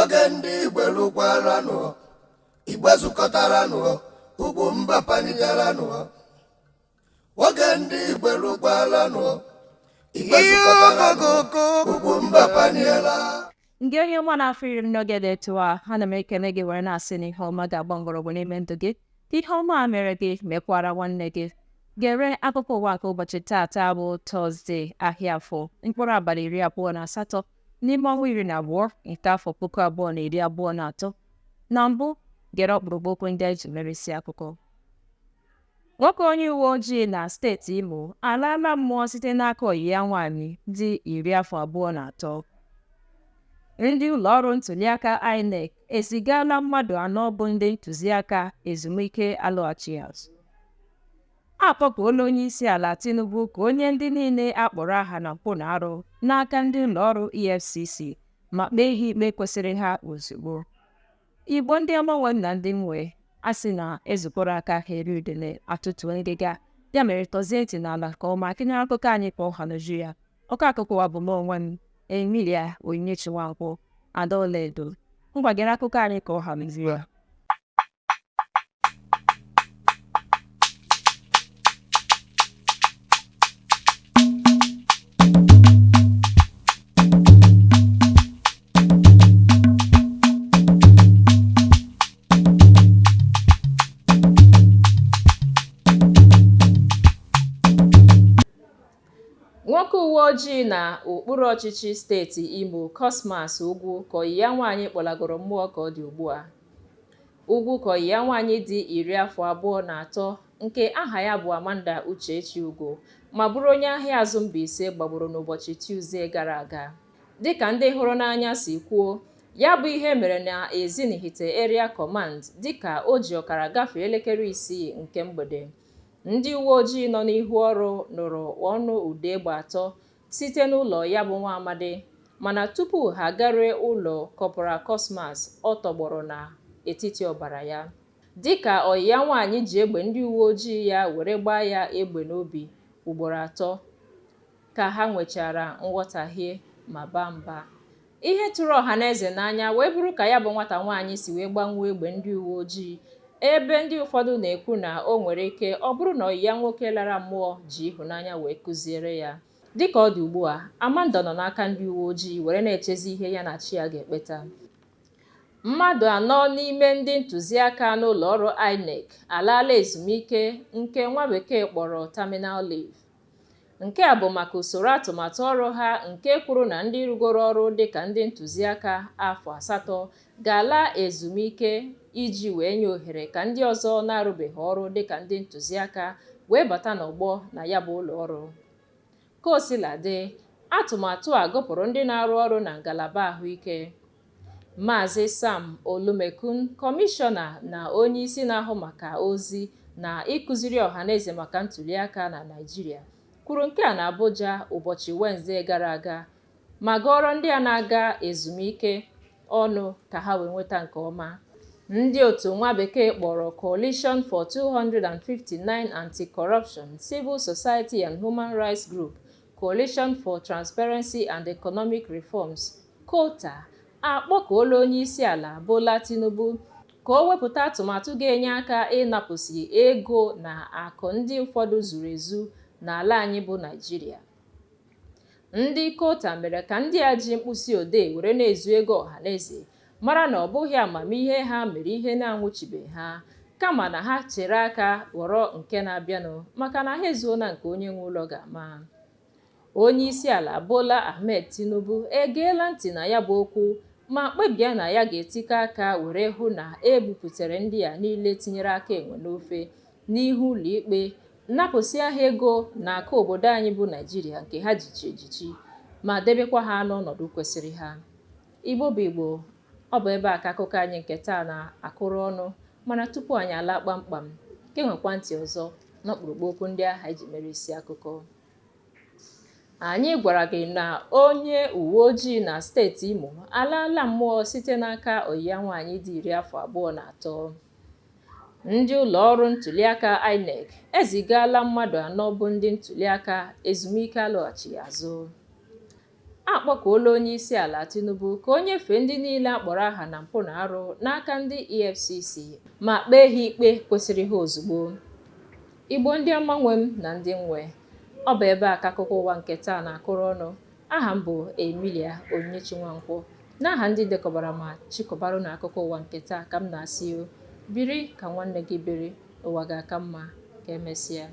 Oge ndị Igbo lụkwaranụ, Igbo zukọtaranụ, ugwu mba panigaranụ. Oge ndị Igbo lụkwaranụ, Igbo zukọtaranụ, ugwu mba paniela. Ndị onye ọma na-afọ iri m n'oge dị etu a, ana m ekele gị were na-asị na ihe ọma ga-agba mgbọrọgwụ n'ime ndụ gị. Ihe ọma a mere gị mekwara nwanne gị. Gere akụkọ ụwa nke ụbọchị taata bụ Tọzdee, ahịa afọ, mkpụrụ abalị 28 n'ime ọnwa 12 nke afọ 2023. Na mbụ, gere ọkpụrụkpụ okwu ndị anyị ji mere isi akụkọ. Nwoke onye uwe ojii na steeti Imo alaala mmụọ site n'aka ọyị ya nwaanyị dị 23. Ndị ụlọọrụ ntuliaka INEC ezigala mmadụ 4 bụ ndị ntụziaka ezumike alọghachighị azụ. A kpọkuola onye isi ala Tinubu ka o nye ndị niile a kpọrọ aha na mpụ na arụ n'aka ndị ụlọọrụ EFCC ma kpee ha ikpe kwesịrị ha ozugbo. Igbo ndị ọma nwe m na ndị nwe a sị na ezukọrọ aka ha eri udele atụtụ ngịga, ya mere tọzie ntị n'ala nke ọma kenyere akụkọ anyị ka ọ ha n'uju ya. Ọkọ akụkọ ụwa bụ m onwe m, Emilia Onyinyechi Nwankwọ, Ada Ọlaedo. Ngwa gere akụkọ anyị ka ọ ha n'uju ya. Nwoke uwe ojii na okpuru ọchịchị steeti Imo, Cosmas Ugwu, ka ọyị ya nwaanyị kpọlagoro mmụọ ka ọ dị ugbu a. Ugwu ka ọyị ya nwaanyị dị 23 nke aha ya bụ Amanda Uchechi Ugwu ma bụrụ onye ahịa azụ Mbaise gbagburu n'ụbọchị Tuzdee gara aga. Dịka ndị hụrụ n'anya si kwuo, ya bụ ihe mere na Ezinihite Area Command dịka o ji ọkara gafee elekere 6 nke mgbede. Ndị uwe ojii nọ n'ihu ọrụ nụrụ ọnụ ụda egbe 3 site n'ụlọ ya bụ nwa amadi, mana tupu ha garue ụlọ Corporal Cosmas, ọ tọgbọrọ n'etiti ọbara ya. Dịka ọyị ya nwaanyị ji egbe ndị uwe ojii ya were gbaa ya egbe n'obi ugboro 3 ka ha nwechara nghọtahie ma baa mba. Ihe tụrụ ọhaneze n'anya wee bụrụ ka ya bụ nwata nwaanyị si wee gbanwuo egbe ndị uwe ojii, ebe ndị ụfọdụ na-ekwu na o nwere ike ọ bụrụ na ọyị ya nwoke lara mmụọ ji ịhụnanya wee kụziere ya. Dịka ọ dị ugbu a, Amanda nọ n'aka ndị uwe ojii were na-echezi ihe ya na chi ya ga-ekpeta. Mmadụ 4 n'ime ndị ntụziaka n'ụlọọrụ INEC alaala ezumike nke nwa bekee kpọrọ terminal leave. Nke a bụ maka usoro atụmatụ ọrụ ha nke kwuru na ndị rụgoro ọrụ dịka ndị ntụziaka afọ 8 ga-ala ezumike iji wee nye ohere ka ndị ọzọ na-arụbeghị ọrụ dịka ndị ntụziaka wee bata n'ọgbọ na ya bụ ụlọ ọrụ. Ka o sila dị, atụmatụ a gụpụrụ ndị na-arụ ọrụ na ngalaba ahụike. Maazị Sam Olumekun, kọmishọna na onyeisi na-ahụ maka ozi na ịkụziri ọhaneze maka ntuliaka na Naịjirịa, kwuru nke a n'Abuja ụbọchị Wenezdee gara aga ma gọọrọ ndị a na-aga ezumike ọnụ ka ha wee nweta nke ọma. Ndị otu nwa bekee kpọrọ Coalition for 259 Anti-Corruption, Civil Society and Human Rights Group, Coalition for Transparency and Economic Reforms, COTER, akpọkuola onye isi ala Bola Tinubu ka o wepụta atụmatụ ga-enye aka ịnapụsị ego na akụ ndị ụfọdụ zuru ezu n'ala anyị bụ Naịjirịa. Ndị COTER mere ka ndị a ji mkpịsị odee were na-ezu ego ọhaneze mara na ọ bụghị amamihe ha mere ihe na-anwụchibe ha, kama na ha chere aka ghọrọ nke na-abịanụ maka na ha ezuona nke onye nwe ụlọ ga-ama. Onye isi ala Bola Ahmed Tinubu egeela ntị na ya bụ okwu ma kpebie na ya ga-etikọ aka were hụ na e buputere ndị a niile tinyere aka enwe n'ofe n'ihu ụlọikpe, napụsịa ha ego na akụ obodo anyị bụ Naịjirịa nke ha jichi ejichi ma debekwa ha n'ọnọdụ kwesịrị ha. Igbo bụ Igbo, ọ bụ ebe a ka akụkọ anyị nke taa na-akụrụ ọnụ, mana tupu anyị alaa kpamkpam, ka enwekwa ntị ọzọ n'ọkpụrụkpụ okwu ndị ahụ anyị ji mere isi akụkọ. Anyị gwara gị na onye uwe ojii na steeti Imo alaala mmụọ site n'aka ọyị ya nwaanyị dị 23. Ndị ụlọ ọrụ ntuliaka INEC ezigala mmadụ 4 bụ ndị ntuliaka ezumike alọghachighị azụ. Akpọkuola onyeisi ala Tinubu ka o nyefee ndị niile a kpọrọ aha na mpụ na arụ n'aka ndị EFCC ma kpee ha ikpe kwesịrị ha ozugbo. Igbo ndị ọma nwe m na ndị nwe, ọ bụ ebe a ka akụkọ ụwa nke taa na-akụrụ ọnụ. Aha m bụ Emilia Onyinyechi Nwankwọ. N'aha ndị dekọbara ma chịkọbara na akụkọ ụwa nke taa ka m na-asị o, biri ka nwanne gị biri, ụwa ga-aka mma. Ka emesịa.